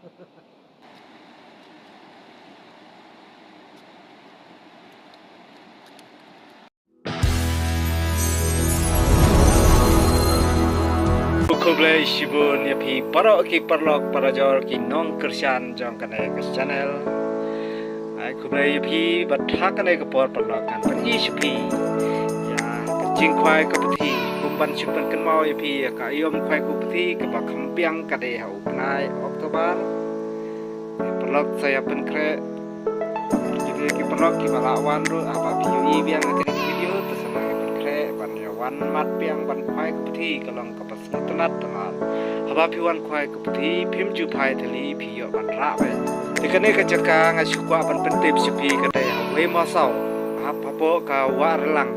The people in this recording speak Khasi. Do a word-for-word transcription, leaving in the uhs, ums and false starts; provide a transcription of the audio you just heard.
Khublei shibun ïa phi baroh ki paralok parajor ki nongkyrshan jong kane ka channel. Ai khublei ïa phi bad ha kane ka por paralok ngan pyni sha phi ïa ka jingkhwai ka puthi, kum ban shu pynkynmaw ïa phi ïa ka aïom khwai ka puthi kaba kham biang ka dei ha u bnai October. Paralok sa ïa pynkhreh. Ki dei ki paralok kiba la wan ruh, haba phi ïohi biang ha kane ka video, te sa nang ïa pynkhreh ban ïa wan mad biang ban khwai ka puthi, ka long kaba sngewtynnat, te haba phi wan khwai ka puthi phim ju phai thylli, phi ïoh ban rah beit. Te kane ka jaka nga shu kwah ban pyntip sha phi ka dei ha Weimasaw, hap hapoh ka Wah Rylang.